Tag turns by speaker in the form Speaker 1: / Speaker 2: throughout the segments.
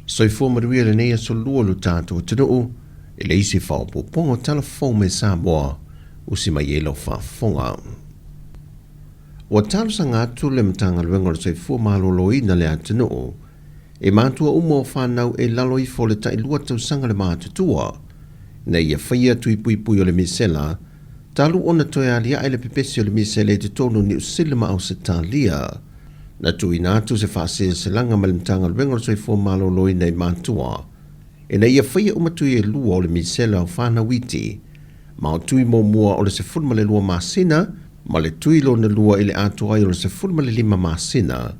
Speaker 1: Soifua manuia lenei aso lua lo tatou atunuu i le isi faaopoopoga o tala fou mai Samoa usi mai ai lau faafofoga. Ua talosaga atu le Matagaluega o le Soifua Maloloina le atunuu i matua uma o fanau e lalo ifo o le tailua tausaga le matutua ina ia faia tui puipui o le misela talu ona toe aliae le pepesi o le misela i totonu o Niu Sila ma Ausetalia. Na tuuina atu se faaseleselaga mai le Matagaluega o le Soifua Maloloina i matua ina ia faia uma tui e lua o le misela o fanau iti ma o tui muamua o le 12 masina ma le tui lona lua i le atoa ai o le 15 masina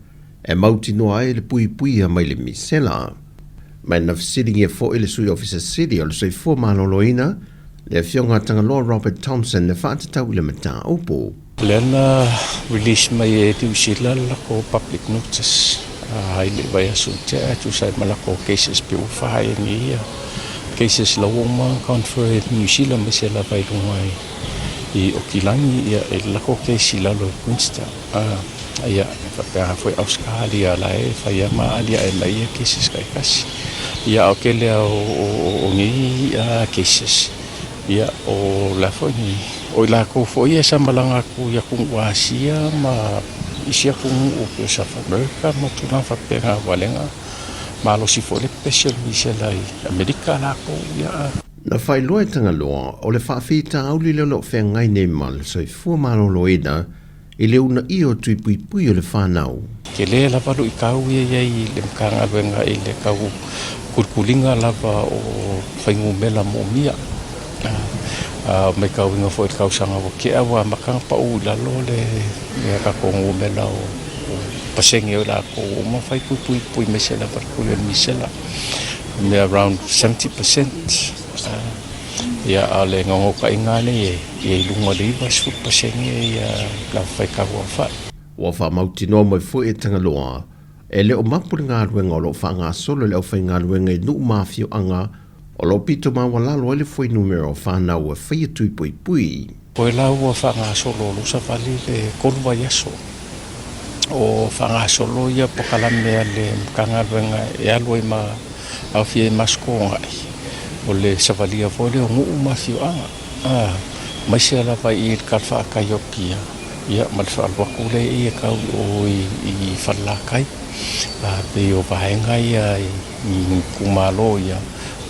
Speaker 1: e mautinoa ai le puipuia mai le misela. Ma na fesiligia foi le Sui Ofisa Sili o le Soifua Maloloina, le Afioga a Tagaloa Robert Thompson e faatatau i le mataupu.
Speaker 2: Lea na release mai e Niu Sila le latou public notice i le vaiaso ua tea e tusa ai ma latou cases pe ua fa ai nei ia cases la ua uma ona confer e Niu Sila aemaise lava i luga i Okilagi ia i le latou case i lalo i Queenstown. Ia e faapena foi Ausetalia la e fai lava ma aliae mai ia cases taitasi. Ia a o le tele lava o nei cases, ia o le a foi nei, o i latou foi ia sa malaga atu i atunuu Asia ma isi atunuu pei o South America ma tulaga faapena ua ala ai ona malosi foi le pepesi o le misela i Amerika latou. Ia.
Speaker 1: Na faailoa e Tagaloa, o le faafitauli lea o lo o feagai nei ma le soifua maloloina i le uunaia o tui puipui o le fanau.
Speaker 2: Tele lava luitau ia i ai i le Matagaluega i le tau kulikuliga lava o fuainumera moomia. Matauina foi i le tausaga ua tea ua amata ona pau i lalo le tatou numera o pasene o i latou ua uma ona fai tui puipui aemaise lava le tui o le misela, mea around 70%. Ia, a o le naunautaiga lava lenei ia i luga o le 90% le faitau aofai.
Speaker 1: Ua faamautinoa mai foi e Tagaloa, e le o mapu le galuega o lo o faagasolo e le aufaigaluega i nuu ma afioaga o lo o pito maualalo ai le fuainumera o fanau e faia tui puipui.
Speaker 2: Koe la ua faagasolo lou savali le tolu vaiaso o faagasolo ia polokalame a le Matagaluega e alu ai ma aofia ai ma aso togai. O le savalia foi lea o nuu ma afioaga, aemaise lava i le talafatai o Apia ma le faalu atu lea e tau i o i Falelatai. Pei o vaega ia i itumalo ia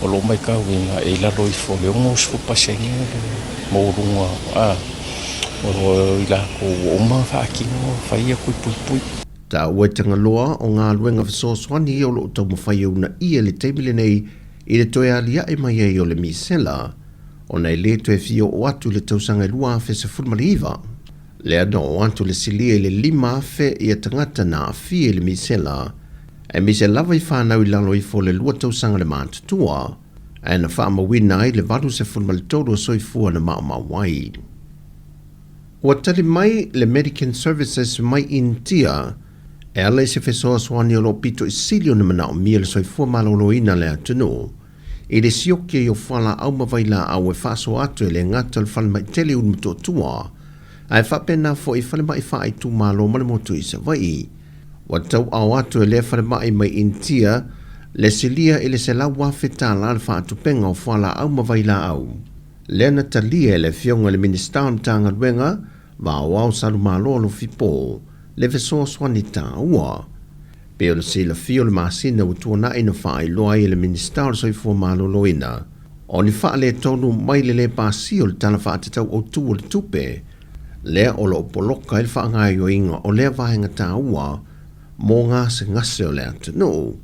Speaker 2: o lo o matauina e i lalo ifo o le 60% le maualuga o i latou ua uma ona faatino fai ia tui puipui.
Speaker 1: Taua e Tagaloa o galuega fesoasoani ia o lo o taumafai e uunaia i le taimi lenei i le toe aliae mai ai o le misela ona e le toe fia oo atu i le tausaga e 2019. Lea na oo atu le silia i le 5,000 ia tagata na aafia i le misela, aemaise lava i fanau i lalo ifo o le lua tausaga le matutua, ae na faamauina ai le 83 o soifua na maumau ai. Ua tali mai le Medican Services mai Initia e ala i se fesoasoani o lo o pito i sili ona manaomia le soifua maloloina o le atunuu i le sioki ai o fualaau ma vailaau e faasoa atu e le gata o le falemai tele i Ulumotootua ae faapena foi i falemai faaitumalo ma le motu i Savaii. Ua tauao atu e lea falemai mai Initia le silia i le $100,000 le faatupenga o fualaau ma vailaau. Lea na talia e le Afioga i le Minisita o le Matagaluega va Aoao Salumalo Alofi Paul le fesoasoani taua. Pei ona silafia o le masina ua tuanai na faailoa ai e le Minisita o le Soifua Maloloina o ni faaletonu mai le lē pasia o le Tala Faatatau Autu o le Tupe lea o lo o poloka ai le faagaoioiga o lea vaega taua mo gasegase o le atunuu.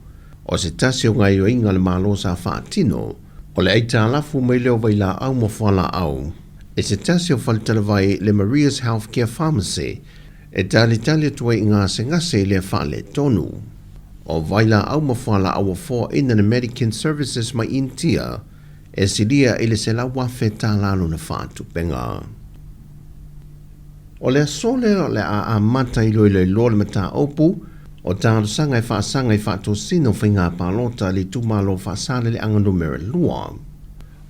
Speaker 1: O se tasi o gaoioiga a le Malo sa faatino, o le aitalafu mai lea o vailaau ma fualaau e se tasi o faletalavai le Maria's Healthcare Pharmacy e talitali atu ai i gasegase i lea faaletonu. O vailaau ma fualaau ua foaina le Medicare Services mai Initia e silia i le $100,000 lona faatupenga. O le aso lea o le a amata iloiloiloa le mataupu o talosaga e faasaga i faatosina o faiga palota a le itumalo o Faasaleleaga Numera 2.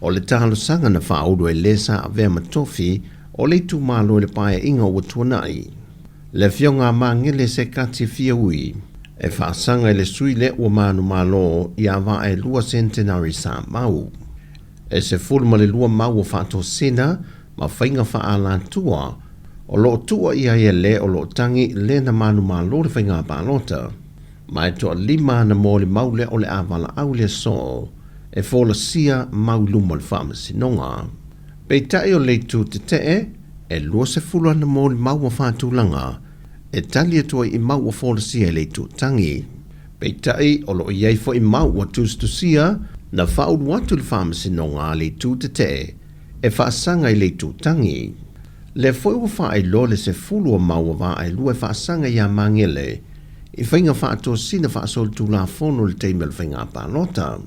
Speaker 1: O le talosaga na faaulu e le sa avea ma tofi o le itumalo i le paeaiga ua tuanai. Le Afioga a Magele Sekati Fiaui. E faasaga i le sui lea ua manumalo ia Vaaelua Centenary Samau. E 12 mau ua faatosina ma faiga faaalatua o lo o tua i ai e le o lo o tagi le na manumalo le faiga palota. Ma e toalima ana molimau lea o le a valaau i le aso e folasia mau i luma o le faamasinoga. Peitai o le itu tetee, e 20 ana molimau ua faatulaga e tali atu ai i mau ua folasia e le itu tagi. Peitai o lo o i ai foi mau ua tusitusia na faaulu atu i le faamasinoga a le itu tetee e faasaga i le itu tagi. Lea foi ua faailoa le 10 o mau a Vaaelua e faasaga iā Magele i faiga faatosina faasolitulafono i le taimi o le faiga palota.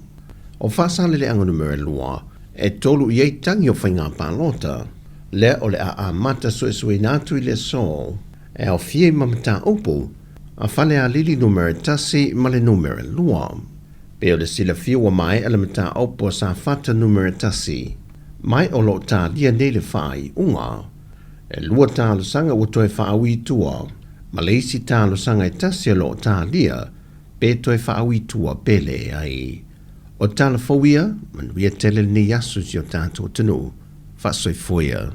Speaker 1: O Faasaleleaga Numera 2, e tolu i ai tagi o faiga palota, lea o le a amata suesueina atu i le aso e aofia ai ma mataupu a Falealili Numera 1 ma le Numera 2. Pei o le silafia ua maea le mataupu a Safata Numera 1, mai o lo o talia nei le faaiuga. E lua talosaga ua toe faaui i tua, ma le isi talosaga e tasi o lo o talia pe toe faaui i tua pe leai. O tala fou ia, manuia tele lenei aso i si o tatou atunuu. Faasoifua ia.